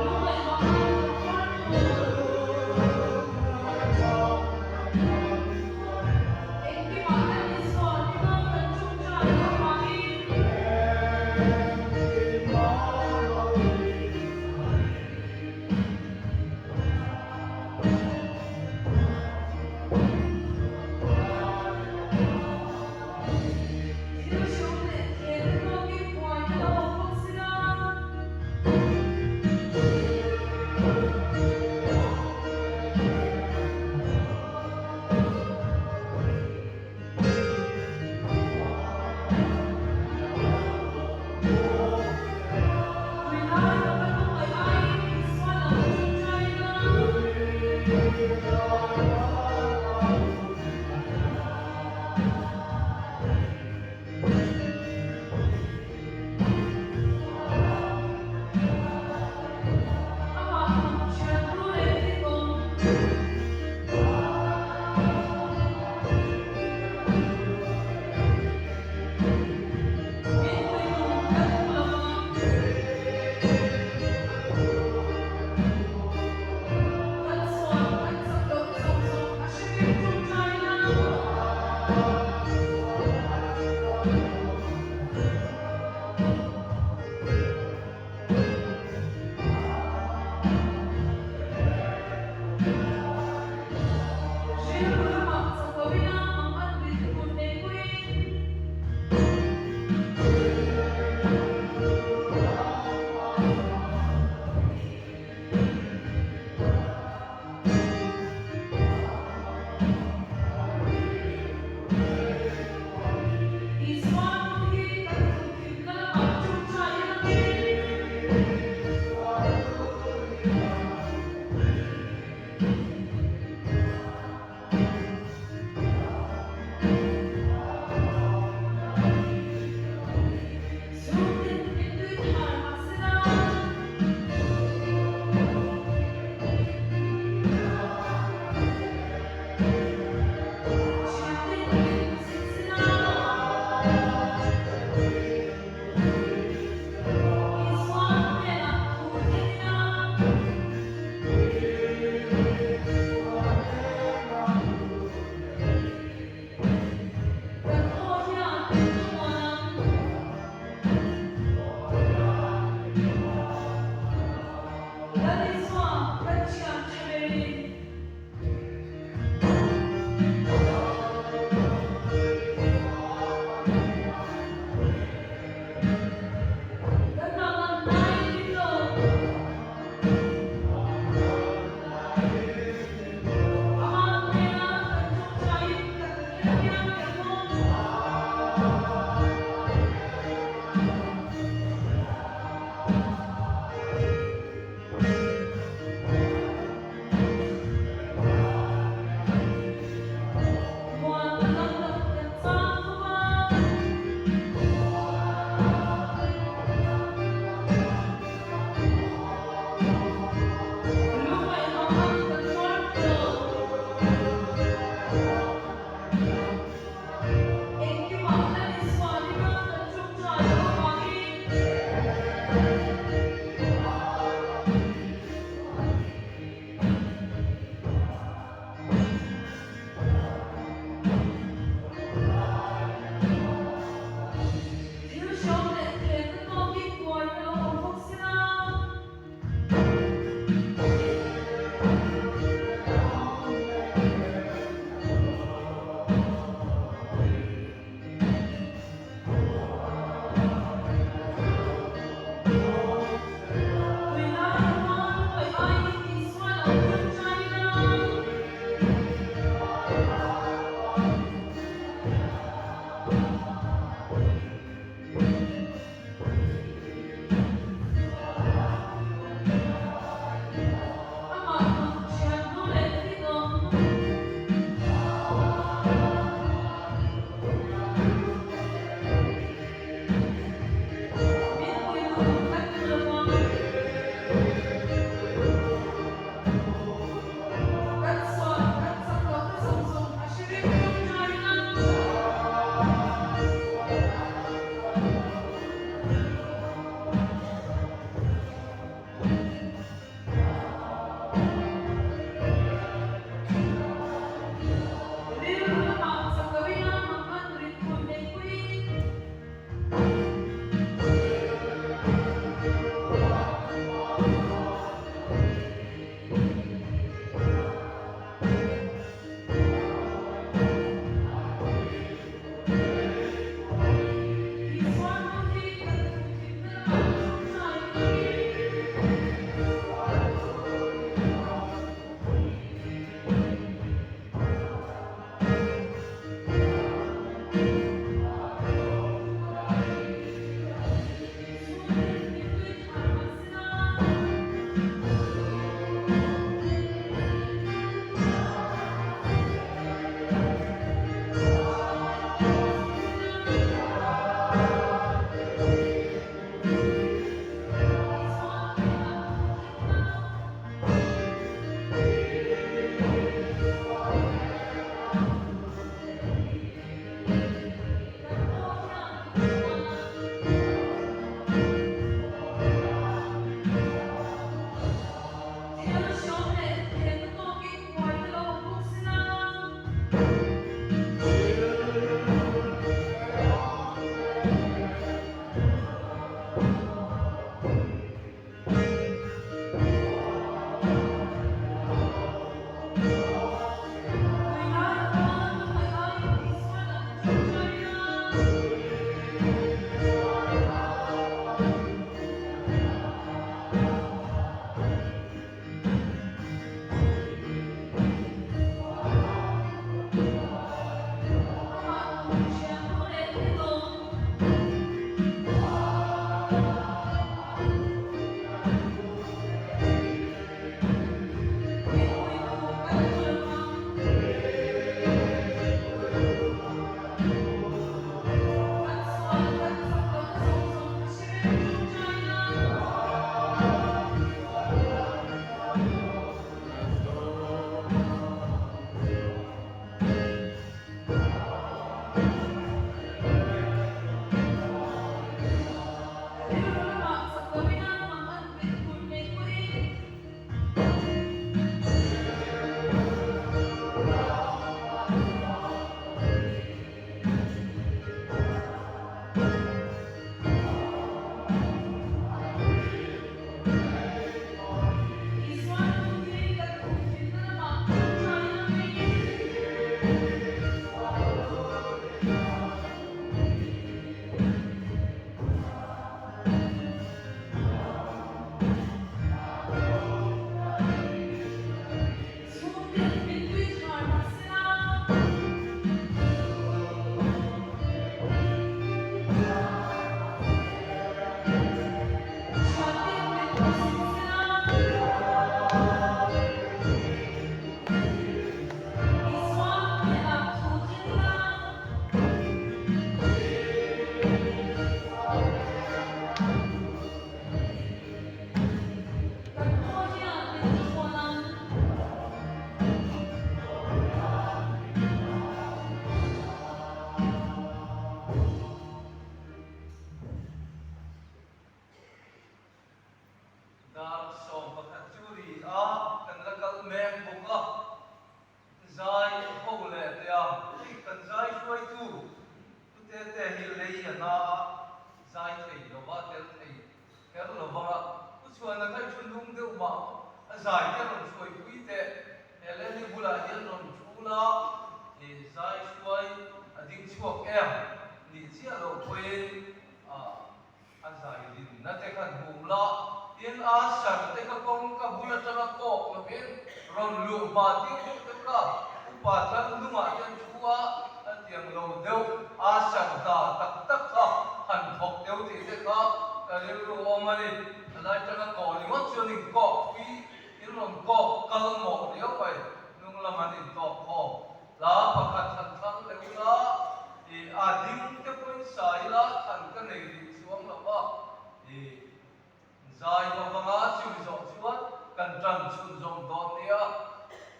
Lungngaih mangan kan tuar tur. Engkimah kan Isua hnena kan ṭawngṭai avangin. Thil hreawm leh thel te tawkin buaina lo awm bawk si la. Tui lai taka lungngaih aiin Isua lam ṭawngṭai ila. Amah tluk ṭhiantu leh thikawm. Min puitu kan hmu lo vang. Kan sual, kan chak loh te zawng zawng a hre vek ṭawngṭai la. Rilru lamah chak lo ila mang an rit phut nei puiin. Isua nu hi kan kumthimna lamah ṭawngṭai langin. Chhungtin min tui thar mahsela. Thianten min hmusit sela. Isua hnenah thu thlen ila. Kan aw hian min thlamuan ang. Lal Isua kan thiam tha berin. Kan mangan nai kim lo. Amah hnena kan ṭawngṭaiin kan khelh piang leh maw? Muan a tam tak kan chang fo va. Lungngaih mangan kan tuar tawh. hma ding deuh te kha upa tlang hnungah te an thu a, a tiang lo deuh a sar hna tak tak kha han thawk deuh tih te kha ka rilru awm a ni. A lai tanga kawh ringawt chuan inkawk pui in rawn kawk kal mawh riau mai, hnung lam an intawk khawm. Hla pakhat han thlang leh ula, i a ding te pawhin sa ila thlan ka nei rih chuang lo va, i zai ho vanga chumi zawh chuan kan tan chhunzawm dawn nia,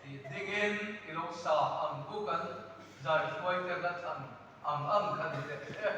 i dingin i lo sa ang u kan zai hruai te ka thlan ang ang kha ni teh se.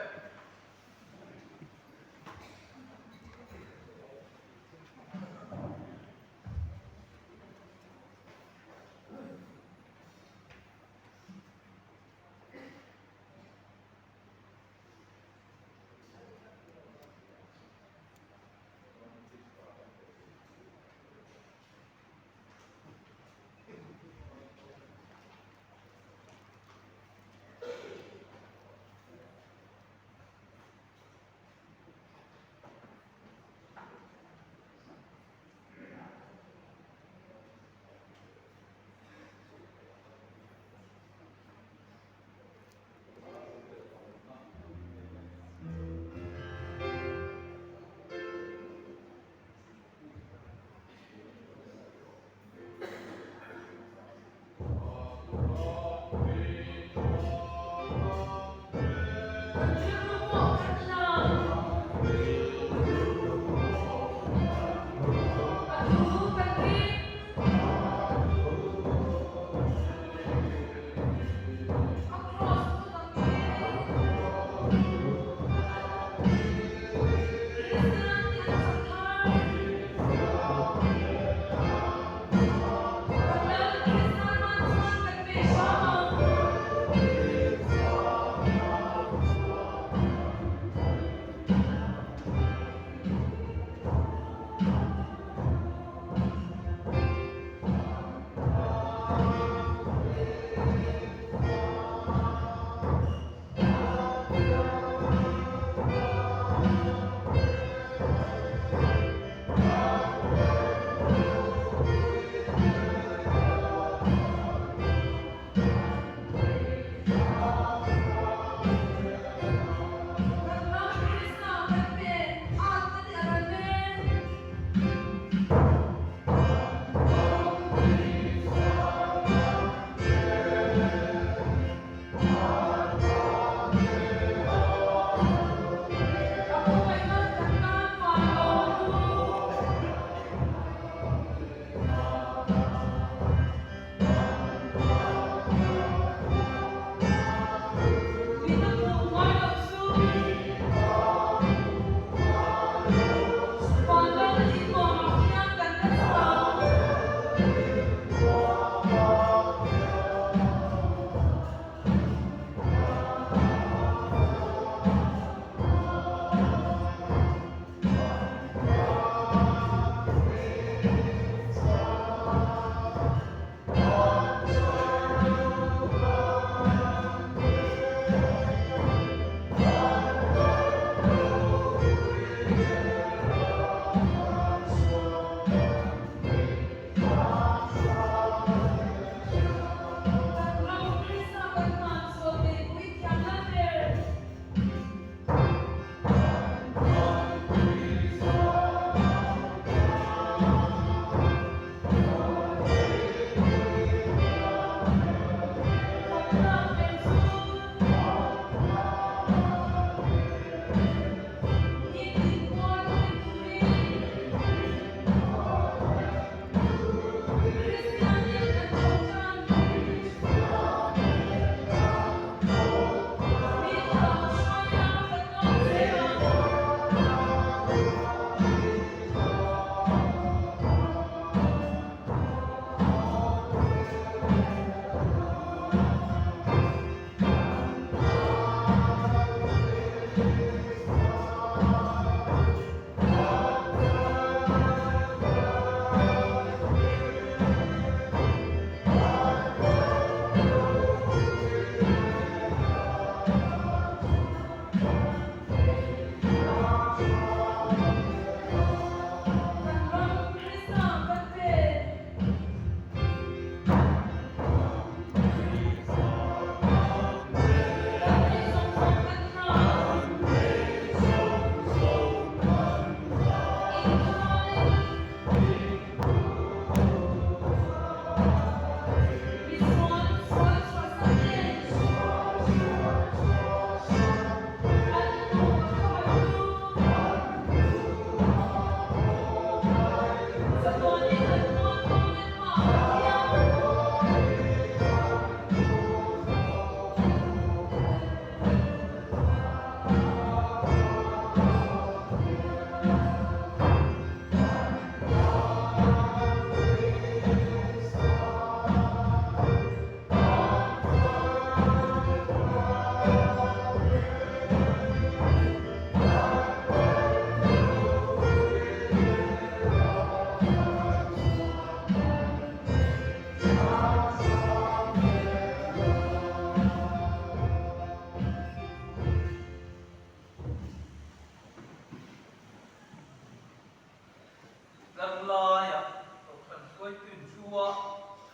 Tlar laia Kohhran hruaituin thu a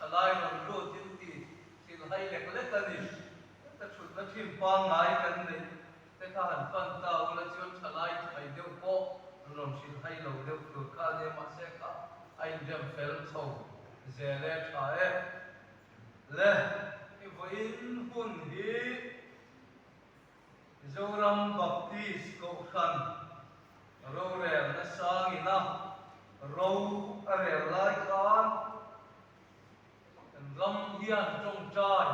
thalai rawn lut in ti thil hai lek lek a ni. Heta thutna thin pangngai kan neih te kha han pan ta ula chuan thalai thai deuh pawh an rawn hrilh hai lo deuh tur kha a nia mahse kha a inrem fel chho zel e tha e. Le i vawiin hun hi Zoram Baptist Kohhran rorelna sangina ro a rel lai khan kan ram hian tawngtai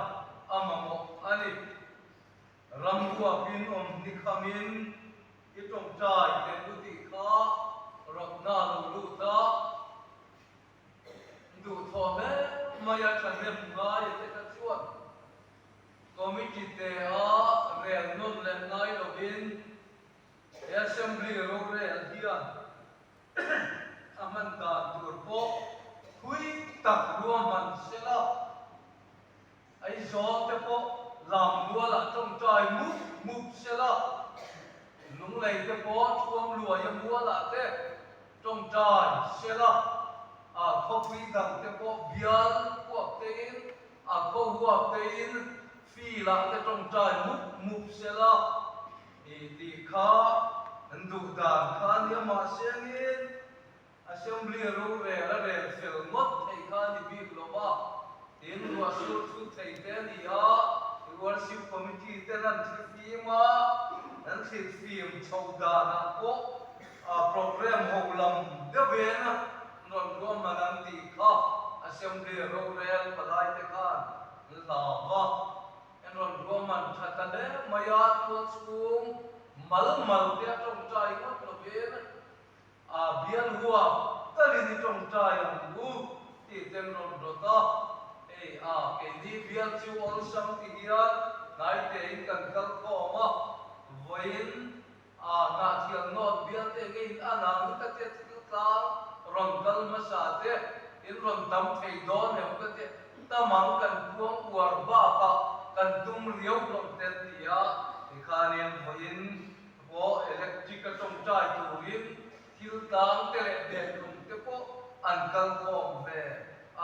a mamawh a ni. Ram ruakin awm ni khamin i tawngtai teh u tih kha rawtna lo lut a, duhthawh hle mai a thahnem ngai a te kha chuan Committee te a rel nawn leh ngai lovin he Assembly rorel hian a hman dan tur pawh thui tak ruahman sela, Aizawl te pawh lammualah tawngtai mup mup sela, Lunglei te pawh Thuamluaia mualah te tawngtai sela, a khawpui dang te pawh bial huap tein A khaw huap tein field-ah te tawngtai mup mup sela i tih kha an duh dan kha a nia. Mahse angin Assembly rorel a rel fel ngawt thei kha a ni bik lo va, tin ruah sur thut thei te a ni a, i Worship Committee ten an thli fim a, an thlit fim chho danah pawh program ho lam deuhin Rawn ruahman an tih kha Assembly rorel palai te khan an hlau va, an rawn ruahman tha ta hle mai a, tual chhung mal mal te a tawngtai ngawt lovin a bial huap talin i tawngtai ang u tih te an rawn rawt a, hei a keini bial chu awlsam ti hian hnai tein kan kal khawm a, vawiin A hnahthial nawt bial te nge in an ang ka tia thil tlang rawn kal hmasa te in rawn tam thei dawn em ka tia tam ang kan puang uar bakah kan tum riau hlawm te an ti a, tikhanin vawiin pawh electric a tawngtai turin thil tlang te leh behlum te pawh an kal khawm ve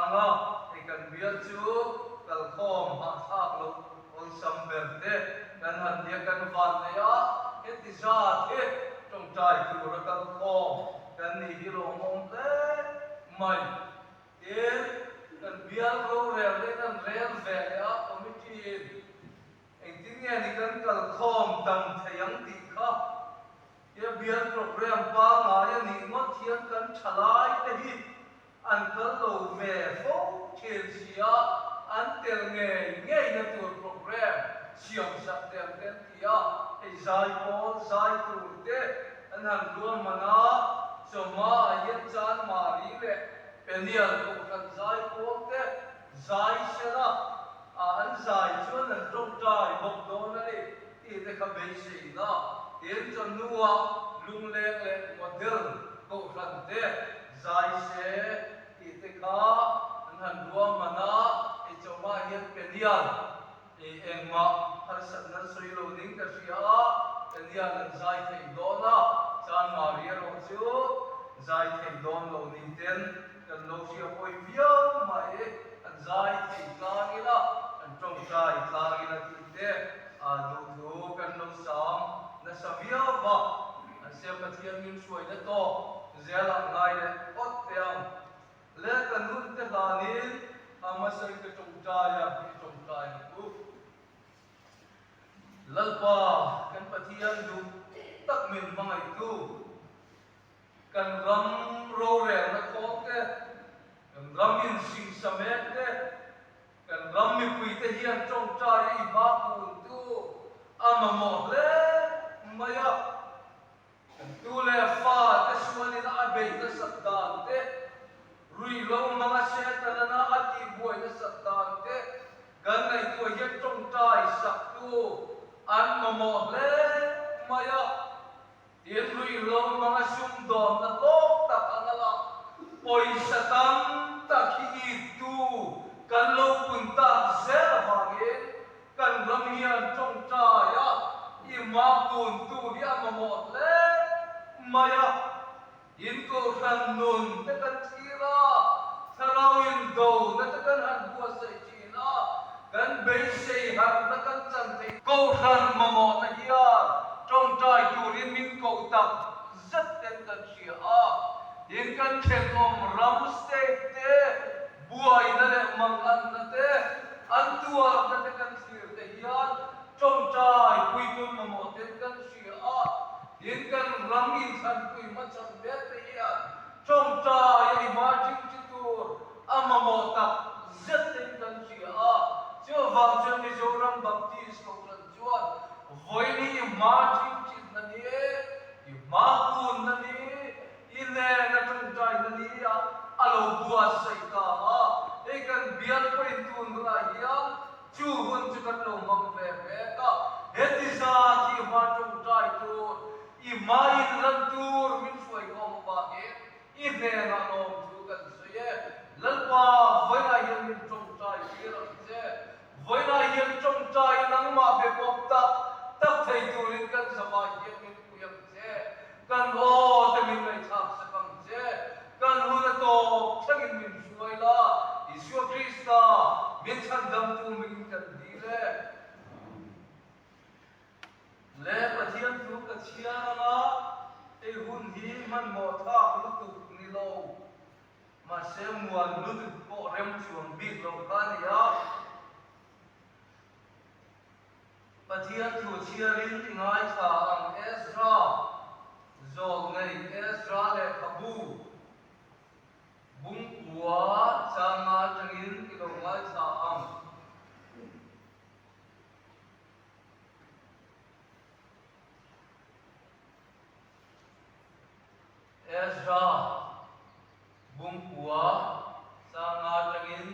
ang a, hei kan bial chu kal khawm hahthlak loh awlsam ber te kan han nia kan van nei a, heti zat hi tawngtai tura kal khawm kan nih hi lawmawm hle mai. Tin, kan bial rorel leh kan rel ve leh a committee in engtin nge ni kan kal khawm tam thei ang tih kha he bial program pangngai a nih ngawt hian kan thalai te hi An kal lo ve fo thin si a, an tel ngei ngeina tur program siam sak te ang te an ti a, hei zai pawl zai tur te an han ruahman a, chawhma ah hian Chan Mari leh Peniel Kohhran zai pawl te zai sela ah an zai chuan an tawngtai bawk dawn a ni tih te kha beiseina tin chawhnuah lungleng leh model Kohhran te Zai se tih te kha an han ruahman a, hei chawhmah hian Penial i engmah harsatna an sawi lo ding ka hria a, Penial an zai thei dawn a, Chan Mari erawh chu zai thei dawn lo ni ten kan lo hria pawi viau mai, an zai thei tlang ila, an tawngtai tlang ila tih te duhthu kan lo sam nasa viau va. An siam Pathian min hruaina tawk zel ah ngai leh phawt te ang. Le kan hun te hlanin a hmasai ka tawngtai a, i tawngtai ang u. Lalpa kan Pathian duh tak min hmangaihtu, kan ram rorelna kawng te, kan ram insingsa mek te, Kan ram mipuite hian tawngtai a i hma kuntu a mamawh hle mai a. Kan tu leh fa te sualin a beih nasat dan te, ruihhlo hmanga Setanana a tihbuai nasat dan te kan ngaihtuah hian tawngtai saktu an. mamawh hle mai a. Tin, ruihhlo hmanga sumdawnna hlawk tak anga lang pawisa tam tak hi ittu kan lo pun tak zel avangin kan ram hian tawngtai a, i hma kuntu hi a mamawh hle mai a. In kohhran nun te kan thlir a, thlarau in dona te kan han buatsaih thin a, kan beisei harhna kan chan theih. Kohhran mamawhna hian tawngtai turin min koh tak zet ten kan hria a, tin kan thenawm ram state te buaina leh manganna te an tuarna te kan thlir te hian tawngtai puitun mamawh ten kan hria a, Tin, kan ram inthlanpui hmachhawn mek te hian tawngtai a emerging tur a mamawh tak zet tein kan hria a. Chuvang chuan Mizoram Baptist Kohhran chuan vawiin hi emerging chinna ni, i hmakunna ni, i nena tawngtaina ni ah a lo buatsaih ta a. Hei kan bial pawhin tun hunah hian Chu hun chu kan lo hmang ve mek a, heti zat hi hma tawngtai tur, i hmaiin lan tur min hruai khawm avangin i hnenah lawm thu kan sawi e. Lalpa, vawiinah hian min tawngtai tir ang che. Vawiinah hian tawngtai nangmah be pawp tak tak thei turin kan zavai hian min pui ang che. Kan aw te min ngaihthlak sak ang che. Kan hun a tawp thlengin min hruai la, Isua Krista min chhandamtu mingin kan dil e. Le Pathian thu ka chhiar anga hei hun hi hmanhmawh thlak lutuk ni lo, mahse muan lutuk pawh rem chuang bik lo kha a ni a. Pathian thu chhiarin i ngaithla ang Ezra, zawlnei Ezra lehkhabu bungkua changa atangin i lo ngaithla ang. Ezra Bungkua changa atangin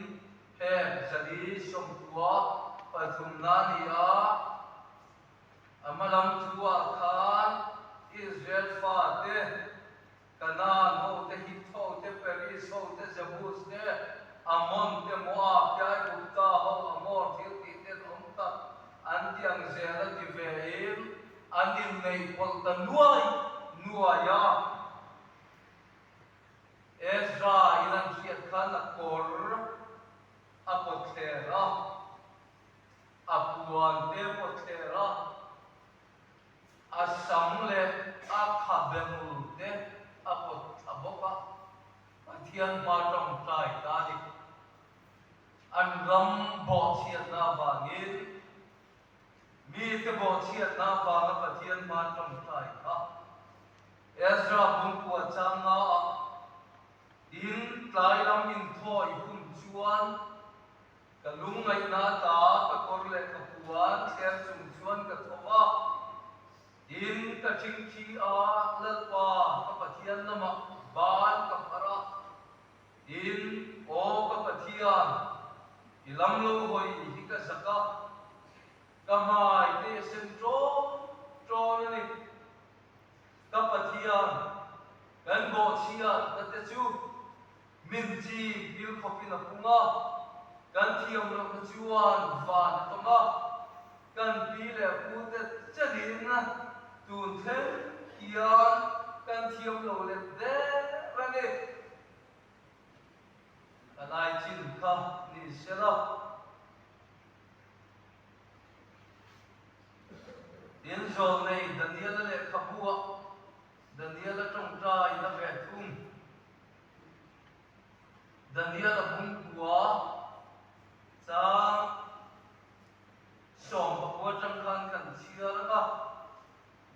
heng 490 na ni a, a hma lam thu-ah khan Israel fate, Kanaan hote, Hit hote, Periz hote, Jebus te, Ammon te, Moab te, Aigupta ho, Amor thil tih ten awm tak an ti ang zel a ti vein an inneih pawlh ta nuai nuai a. Ezra in an hriat khan a kawr a pawt thler a, a puan te a pawt thler a, a sam leh a khabe hmul te a pawt thla bawk a, Pathian hma tawngtai ta a ni. An ram bawhchhiatna avangin mite bawhchhiatna avanga Pathian hma tawngtai kha Ezra bungkua changa ah in tlai lam inthawi hun chuan ka lungngaihna ata ka kawr leh ka puan thler chung chuan ka tho a, tin ka thingthi a Lalpa ka Pathian lamah ban ka phar a, tin aw ka Pathian i lam lo hawi hi ka zak a, ka hmai te a sen ṭawn ṭawn a ni. Ka Pathian, kan bawhchhiatna te chu min chi pil khawpin a pung a, kan thiam lohna chuan van a tawng a, kan pi leh pute chenin tun thleng hian kan thiam lo let der a ni. Ka laichin kha ni sela. Tin, zawlnei Daniela lehkhabuah Daniela tawngtai na ve thung. Daniela bungkua chang 19 atang khan kan chhiar ang a,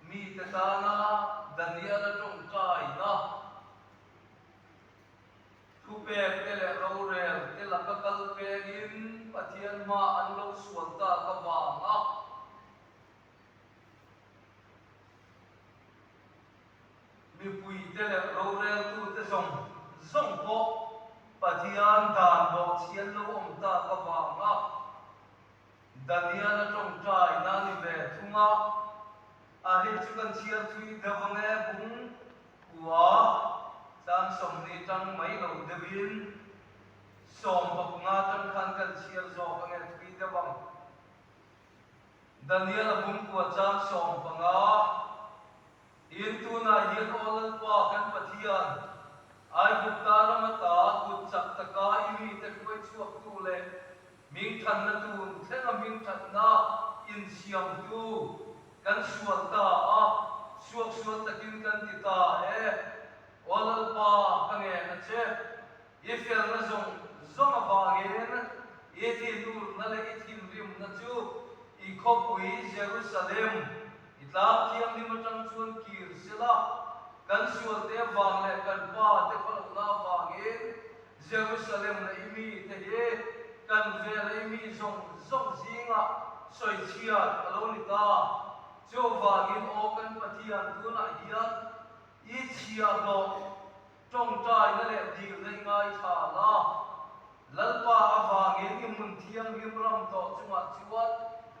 mite tana Daniela tawngtai na Thupek te leh rorel te laka kal pengin Pathian hma an lo sual tak avanga mipui te leh roreltute zawng zawng pawh Pathian dan bawhchhian lo awm tak avanga. Daniel-a tawngtai na ni ve thung a, a hei chu kan chhiar thui deuh ang e, bung kua chang 40 tang mai lo deuhin 15 tang khan kan chhiar zawk ang e, thui deuh ang. Daniel-a bung kua chang 15. Tin, tunah hian Aw Lalpa kan Pathian, Aigupta ram ata kut chak taka i mite hruai chhuaktu leh hmingthanna tun thlenga hmingthatna insiamtu kan sual ta a, suaksual takin kan ti ta e. Aw Lalpa, ka ngen a che. I felna zawng zawng avangin i thinurna leh i thinrimna chu i khawpui Jerusalem i tlang thianghlim atang chuan kir sela, kan sualte avang leh kan pa te khawlohna avangin Jerusalem leh i mite hi kan vela i mi zawng zawng zingah sawichhiat a lo ni ta. Chuvangin aw kan Pathian tunah hian i chhiahhlawh Tawngtaina leh dilna i ngaithla la, Lalpa avangin i hmun thianghlim ram tawh chungah chuan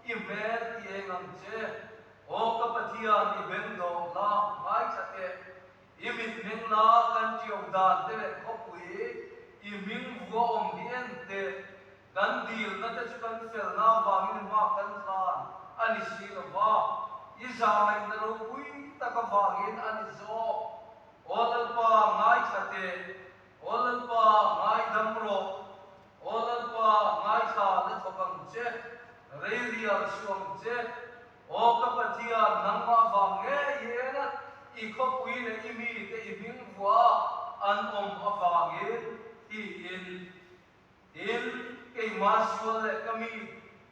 i hmel ti eng ang che. Aw ka Pathian, i beng dawh la, ngaithla teh. I mitmeng la, kan ṭiau dan te leh khawpui i hming vua awm hi en teh. Kan dilna te chu kan felna avangin hma kan tlan a ni si lo va, i zahngaihna ropui tak avangin a ni zawk. Aw Lalpa, ngaithla teh. Aw Lalpa, ngaidam rawh. Aw Lalpa, ngaithla la thawk ang che. Rei rial suh ang che. Aw ka Pathian, nangmah vang ngei hian i khawpui leh i mite i hming vuah an awm avangin tiin Tin, keimah sual leh ka mi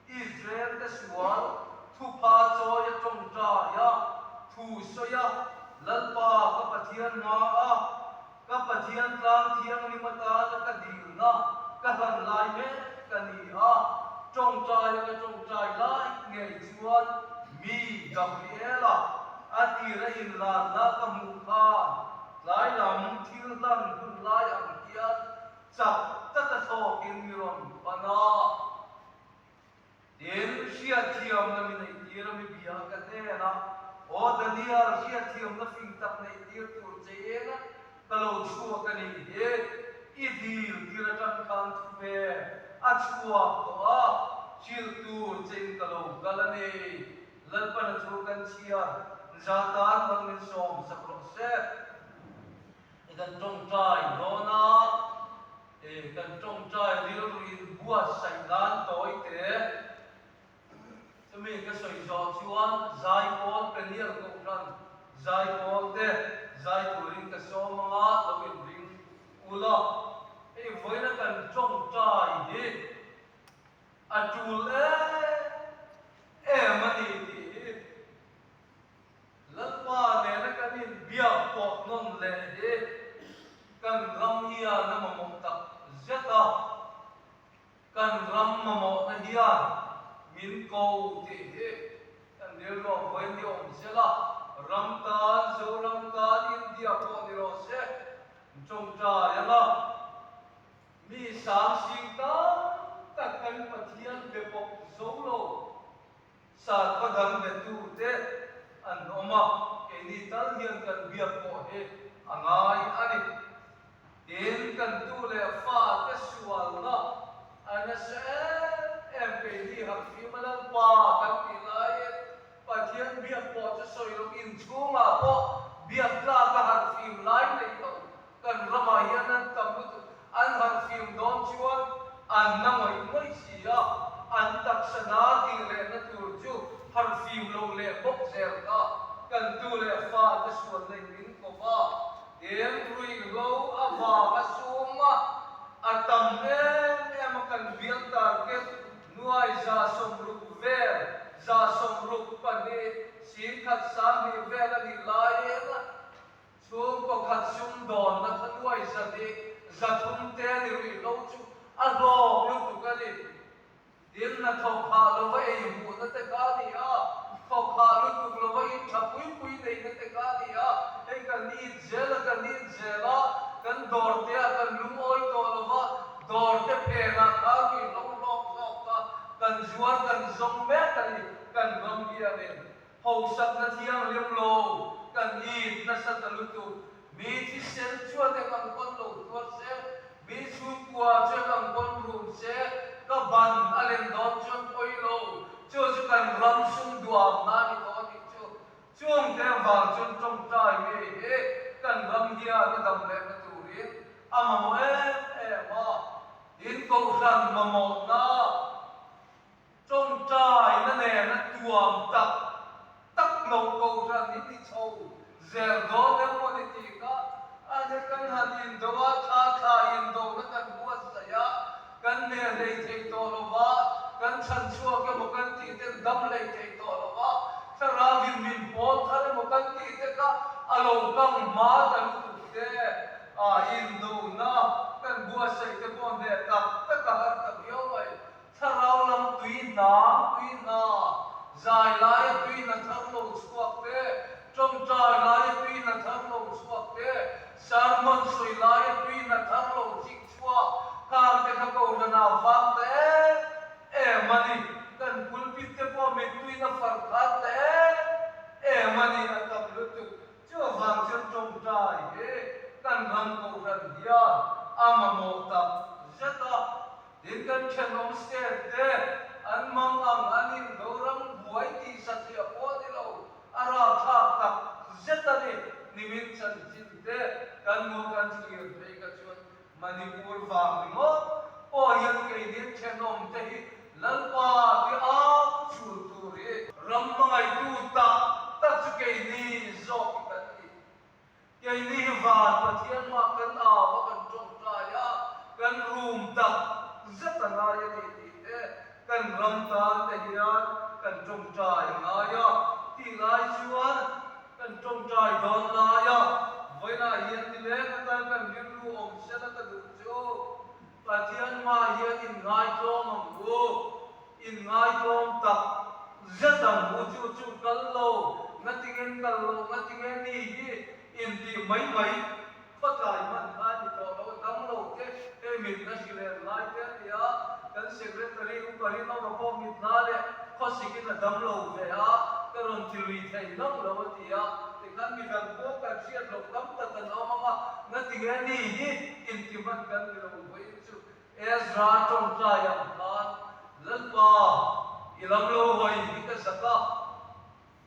Israel te sual thupha chawi a tawngtai a, thu sawi a, Lalpa ka Pathian hma a, ka Pathian tlang thianghlim atana ka dilna ka hlan lai mek ka ni a, tawngtai a ka tawngtai lai ngei chuan mi Gabriela a tira inlanna ka hmuh khan tlai lam thil hlan hun lai ang hian Chak taka thlawkin mi rawn pan a, tin, hriatthiamna mi neihtir a mi bia ka hnen a, Aw Daniel, hriatthiamna fing tak neihtir tur che eng ka lo chhuak a nih hi, i dil tir atang khan thu ve a chhuak tawh a, hrilh tur chein ka lo kal a ni. Lalpana chu kan chhiar zatan mal min sawm sak rawh se. I kan tawngtai dawn a, i kan tawngtai rilru in buatsaih nan tawi te. Chumi ka sawi zawh chuan Zaipawl Peniel Kohhran Zaipawl te zai turin ka sawm anga lo inring ula. Hei vawiina kan tawngtai hi a tul em em a ni tih hi. Lalpa nena kan inbiak pawh nawn leh hi kan ram hian a mamawh tak zet a, kan ram mamawhna hian min ko tih hi kan rilruah vawiin hi awm zel a, ram tan, Zoram tan, India pawh ni rawh se, tawngtai anga mi sang sing tam tak kan Pathian be pawp zo lo. Sakhaw dang betute an awm a, keini tal hian kan biak pawh hi a ngai a ni. Tin, kan tu leh fate sualna a nasa em em keini harhfim a Lalpa kan tih laiin Pathian biak pawh chu sawi loh inchhungah pawh biak tlak a harhfim lai nei lo Kan ramah hian an tam lutuk, an han fim dawn chuan an na ngawih ngawih si a, an taksa na tih lehna tur chu han fim lo leh bawk zel kha kan tu leh fa te sual nei min kawp a, eng ruihhlo avanga sum a a tam em em a kan bial target nuai 60 vel, 62 10,020 vel a nih laiin Chhung pakhat sumdawnna kha nuai 200 te ni rih lo chu a hlawk lutuk a ni. Tin, hna thawk hah lova ei hmuhna te kha a ni a, thawk hah lutuk lova in tha pui pui neihna te kha a ni a, hei kan it zel a, kan it zel a, kan dawr te ah kan lungawi tawh lova, dawr te phenah khan ruihhlo hlawk hlawk kha kan zuar kan zawng. Hausakna thianghlim lo kan it nasa ta lutuk. Mi thisen chuan eng ang pawn lo tuar se, mi chhungkua chu eng ang pawn rum se, ka ban a len dawn chuan pawi lo. Chu chu kan ram sum duamna a ni tawh a nih chu. Chungte vang chuan tawngtai ngei hi kan ram hian a dam lehna turin a mamawh em em a. In kohhran mamawhna tawngtaina nena tuam tak tak lo kohhran in ni chho zel dawn em maw ni tih kha a he kan han indo a, thla thla indona kan buatsaih a, kan hne hlei thei tawh lo va, kan chhan chhuak emaw kan tih ten dam hlei thei tawh lo va, thlarau in min pawl thar emaw kan tih te kha a lo kang hma ta lutuk te, a indona kan buatsaih te pawh hneh tak tak a har ta viau mai. Thlarau lam tui hna, tui hna, zai laia tui hna thar lo chhuak te, tawngtai laia tui hna thar lo chhuak te, sermon sawi laia tui hna thar lo chik chhuak, khang te kha kohhranah vang ta em em a ni. Kan pulpit te pawh mittuina far khat ta em em a ni, a tam lutuk. Chuvang chuan tawngtai hi kan ram kohhran hian a mamawh tak zet a. Tin, kan thenawm state te an mang ang an indo ram buai tih satliah pawh a ni lo, a ralthlak tak zet a ni. Nimin chanchin te kan hmuh kan thlir phei kha chuan Manipur vang ringawt pawh hian keini thenawm te hi Lalpa ti au chhul tur hi ram hmangaihtu tak tak chu keini zawk hi kan ni. Keini hi van Pathian mah kan au a kan tawngtai a, kan rum tak zet a ngai a ni tih te kan ram tan te hian kan tawngtai a ngai a. Tih lai chuan kan tawngtai dawn lai a, vawiinah hian nileng atan kan rilru awm sela ka duh chu Pathian mah hian inngaitawm ang u. Inngaitawm tak zet ang u chu chu kal lo, ngatinge kal lo, ngatinge ni hi intih mai mai khawtlai hman kha a ni tawh lo, dam lo te hei mitna hri len lai te a ni a, kan secretary upa rinawma pawh mitna leh khawsikin a dam lo ve a, ka rawn ti lui thei hlauh lo a ti a, tikhan midang pawh kan hriat loh tam tak an awm ang a, ngatinge ni hi inti hman kan ni lo vawiin chu. Ezra tawngtai ang khan, Lalpa, i lam lo hawi hi ka zak a,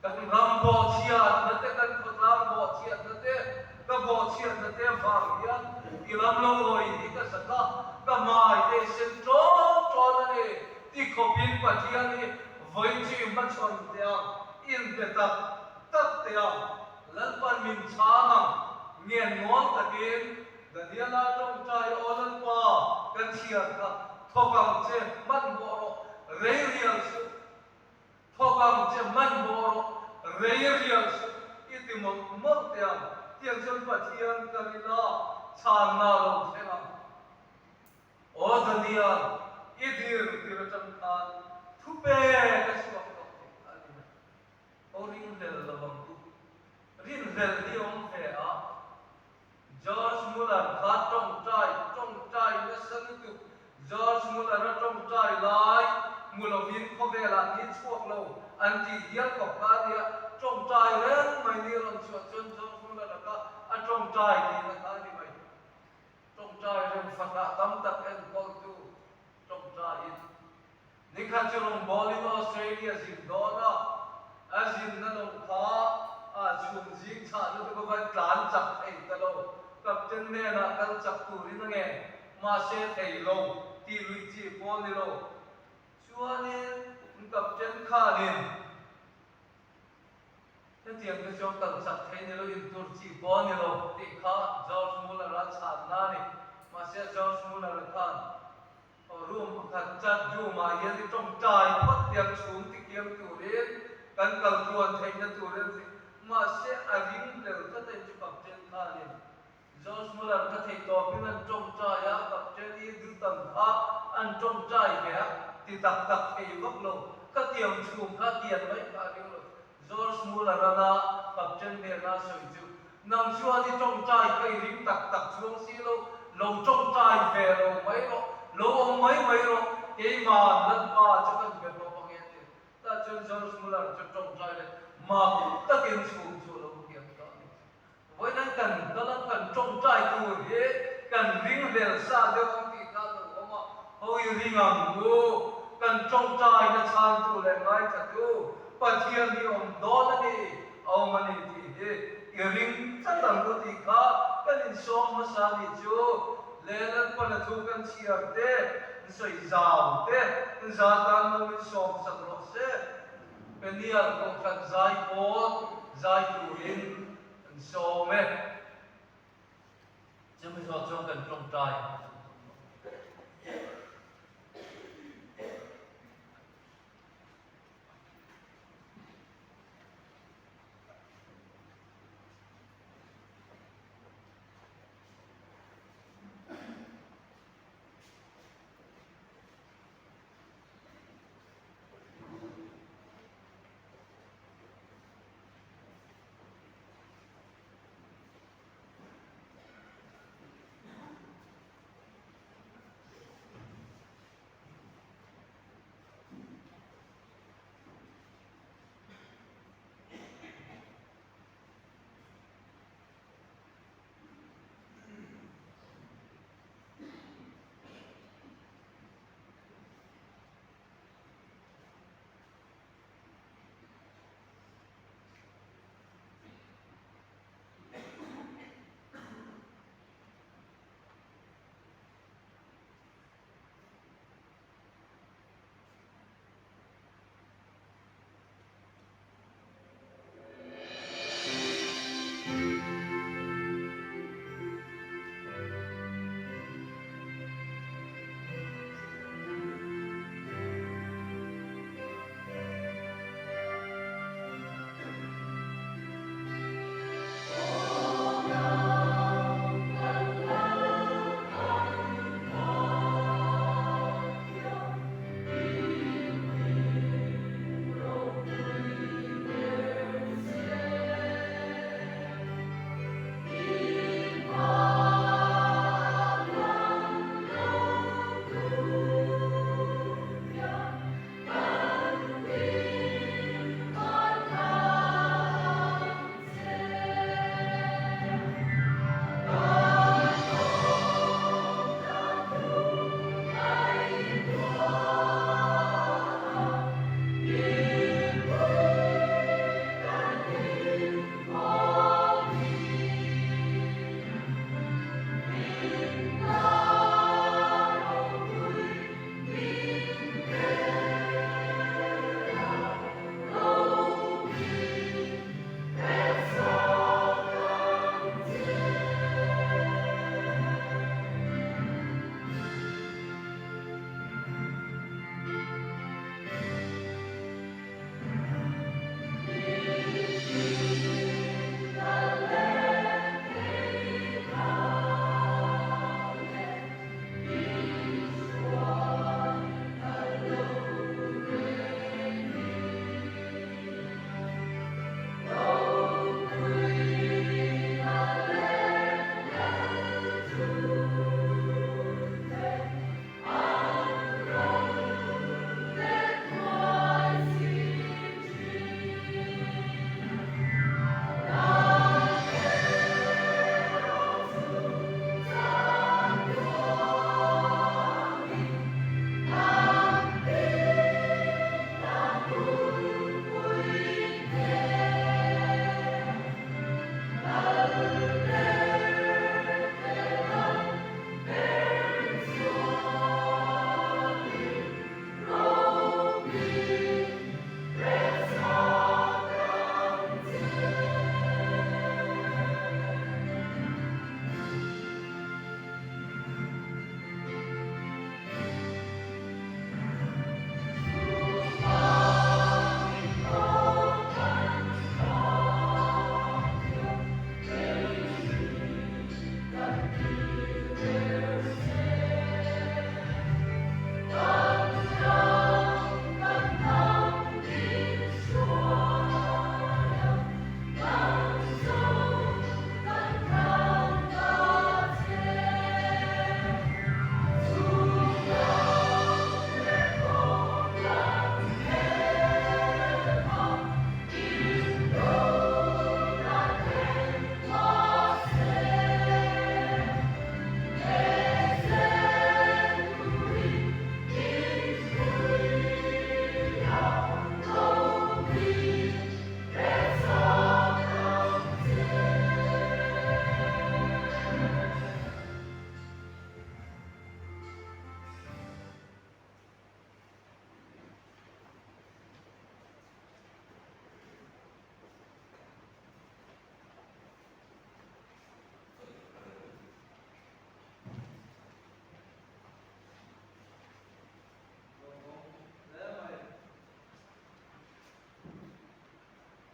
kan ram bawhchhiatna te, kan khawtlang bawhchhiatna te, ka bawhchhiatna te avang hian i lam lo hawi hi ka zak a, ka hmai te i sen ṭawn ṭawn a ni, ti khawpin Pathian hi vawi chi hmachhawn teh ang, inpe tak tak teh ang, Lalpan min chhang ang, ngen ngawl takin Daniela tawngtai aw Lalpa kan chhiar kha thawk ang che hmanhmawh rawh rei rial suh thawk ang che hmanhmawh rawh rei rial suh i ti mawlh mawlh teh ang tiang chuan Pathian ka rin a chhanna lo thleng ang aw Daniel i dir tir atang khan thupe ka chhuak tawh tih a ni mai aw ringhlel lo ang u rinhlel hi awm ve a. George Muller kha tawngtai tawngtai nasa lutuk. George Muller a tawngtai lai hmu lovin khawvelah ni chhuak lo an tih hial khawp kha a nia. Tawngtai reng mai ni rawn chhuah chuan George Muller a kha a tawngtai tihna kha a ni mai. Tawngtai reng fahrah tam tak enkawltu tawngtaiin Nikhat chu rawngbawlin Australia zin dawn a, a zinna lo kha a chhum zing chhah lutuk a van tlan chak thei ta lo. Captain hnenah kal chak turin a ngen, mahse thei lo tih luih chi pawh a ni lo. Chuanin Captain khanin hetiang te chuan kal chak thei ni lo, intur chi pawh a ni lo tih kha George Muller-a chhanna a ni. Mahse George Muller-a khan Room pakhat chat room ah hian i tawngtai phawt tiang chhum ti kiam turin kan kal tluan theihna turin a ti. Mahse a ring hlel tlat a in chu Captain khanin George Muller ka theih tawpin an tawngtai a, Captain i dutam kha an tawngtai ve a ti tak tak thei vak lo. Ka tiang chhum kha kian mai kha a ring lo. George Muller ana Captain hnena sawi chu, Nang chuan i tawngtai kha i ring tak tak chuang si lo, lo tawngtai ve lo mai rawh, lo awm mai mai rawh, keimah Lalpa chu kan be bawk ang e a ti. Tah chuan George Muller chu tawngtai leh. Mak takin chhum chu a lo kiam ta a ni. Vawiin kan kal ang kan tawngtai tur hi kan ring hlel sa deuh ang tih kha a lo awm a, hawi ring ang u, kan tawngtai na chhantu leh ngaithatu Pathian hi awm dawn a ni, a awm a ni tih hi i ring tlat ang u tih kha kan insawm hmasa a nih chu. Le Lalpana thu kan chhiar te, an sawi zau te, an za tan lo min sawm sak rawh se. Peniel Kohhran zai pawl zai turin an sawm e. Chumi zawh chuan kan tawngtai.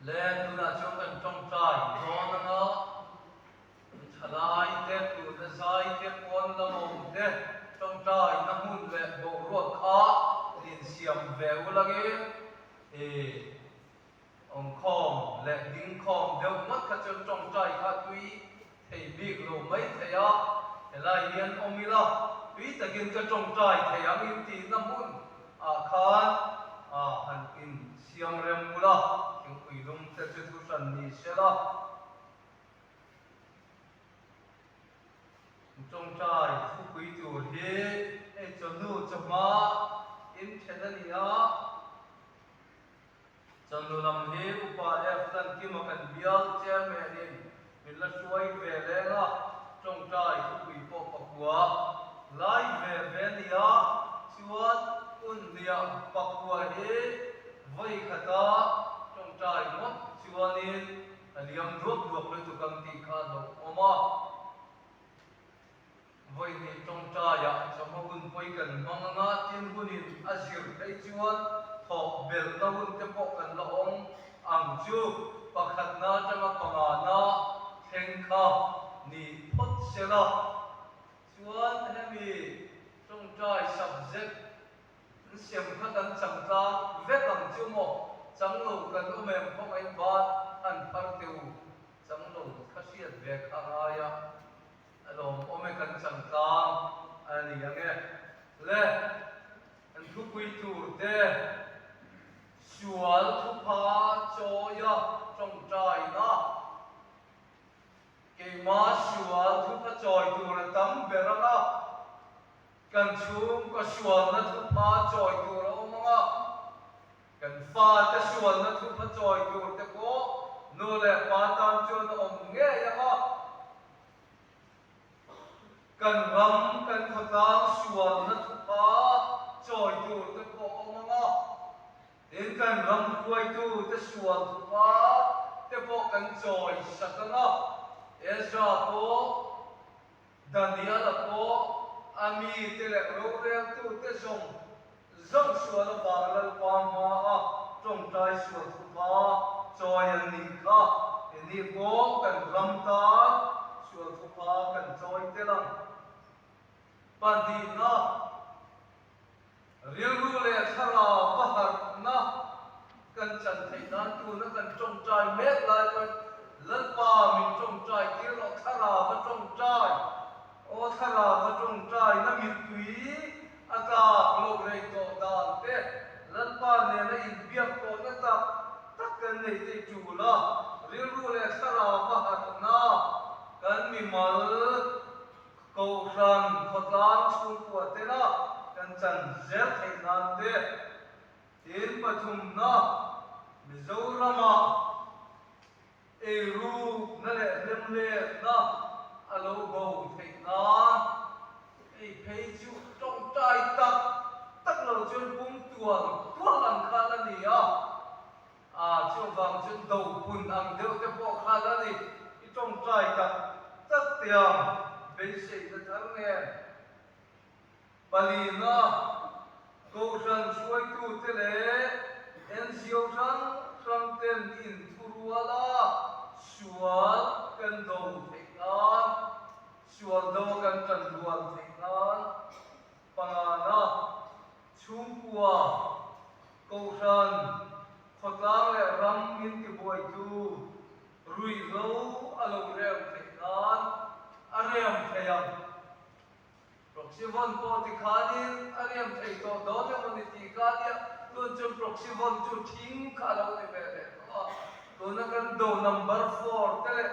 Le tunah chuan kan tawngtai dawn anga thalai te, tuna zai te, pawn lam awm te tawngtai na hmun leh boruak kha insiam ve ulangin i Awmkhawm leh dingkhawm deuh ngawt kha chuan tawngtai kha tui thei bik lo mai thei a, helai hian awm ila tui takin ka tawngtai thei ang in tihna hmun ah khan han in siam rem ula, thingpui lum te chu thu hran ni sela. Tawngtai thupui tur hi hei chawhnu chawhma in then a ni a. Chawhnu lam hi Upa F Lankima kan bial Chairman in min la hruai ve leng a, tawngtai thupui pawh pakua lai ve ve nia chuan unhniah pakua hi vawi khata tawngtai ngawt chuanin a liam duak duak lutuk ang tih kha a hlauhawm a. Vawi hnih tawngtaiah chawhma hun pawi kan hmang anga tin hunin a zir phei chuan thawh belhna hun te pawh kan la awm ang chu pakhatna atanga pangana thleng kha ni phawt sela chuan hemi tawngtai subject an siam kha kan chang tlang vek ang chu maw chang lo kan awm em khawngaih ban an phar teu chang lo kha hriat ve kha ngai a. A lawmawm e kan changtlang a ni ang e. Le, an thupui tur te sual thupha chawia tawngtaina, keima sual thupha chawi tur a tam ber ang a, kan chhungkaw sualna thupha chawi tur a awm ang a, kan fate sualna thupha chawi tur te pawh nu leh pa tan chuan a awm ngei ang a. Kan ram, kan khawtlang sualna thupa chawi tur te pawh a awm ang a, tin kan ram hruaitu te sual thupa te pawh kan chawi sak ang a. Ezra pawh, Daniela pawh, a mite leh roreltute zawng zawng sual avang Lalpa hmaa tawngtai sual thupa chawi an nih kha ini pawh kan ram tan sual thupa kan chawi tel ang. Pahnihna, rilru leh thlarau va harhna kan chan theih nan tuna kan tawngtai mek lai pawn Lalpa min tawngtai tir rawh thlarau va tawngtai, aw thlarau va tawngtai na mittui A tlak loh rei tawh dan te, Lalpa nena inbiak pawhna tak tak kan nei te tul a, rilru leh thlarau va harhna kan mimal Kohhran khawtlang chhungkua tena kan chan zel theih nan te, tin pathumna Mizorama Eirukna leh hlemletna a lo bo theih nan ei phei chu tawngtai tak tak lo chuan pum tual tual ang kha la ni a, a chuvang chuan dopun ang deuh te pawh kha la ni. I tawngtai tak tak tiang beiseina thar nen Palina, Kohhran hruaitute leh NGO hrang hrang ten inthurual a sual kan do theih nan, sual do kan tan rual theih nan pangana chhungkua, Kohhran, khawtlang leh ram min tibuaitu ruihhlo a lo rem theih nan a rem thei ang. Proxy vawn pawh ti khanin a riam thei tawh dawn emaw ni tih kha nia, tun chuan proxy vawn chu thing kha a lo ni ve leh tawh a, tuna kan do number four te leh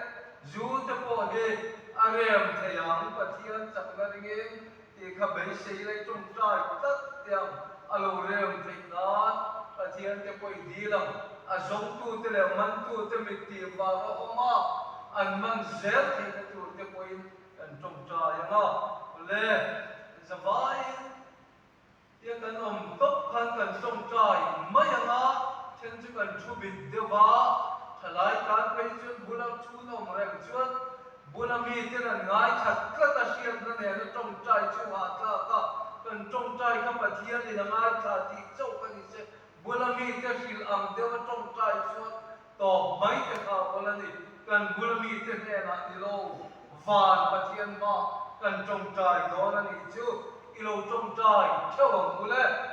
zu te pawh hi a rem thei ang, Pathian chakna ringin tih kha beisei leh tawngtai tlat tiang a lo rem theih nan Pathian te pawh i dil ang, a zawngtute leh mantute mit tih vang a awm a, an man zel theihna tur te pawhin Kan tawngtai ang a, awle, zavaiin tia kan awm tawp khan kan tawngtai mai ang a, then chu kan thu bit deuh a, thalai tan phei chuan bula chhun awm reng chuan bula miten an ngaithla tlat a hriatna nena tawngtai chu hahthlak a, kan tawngtai kha Pathianin a ngaithla tih chauh ka ni se, bula mite hrilh ang deuha tawngtai chuan. tawp mai te kha awl a ni. Kan bula mite hnenah ni lo, van Pathian mah kan tawngtai dawn a nih chu. I lo tawngtai theuh ang u le.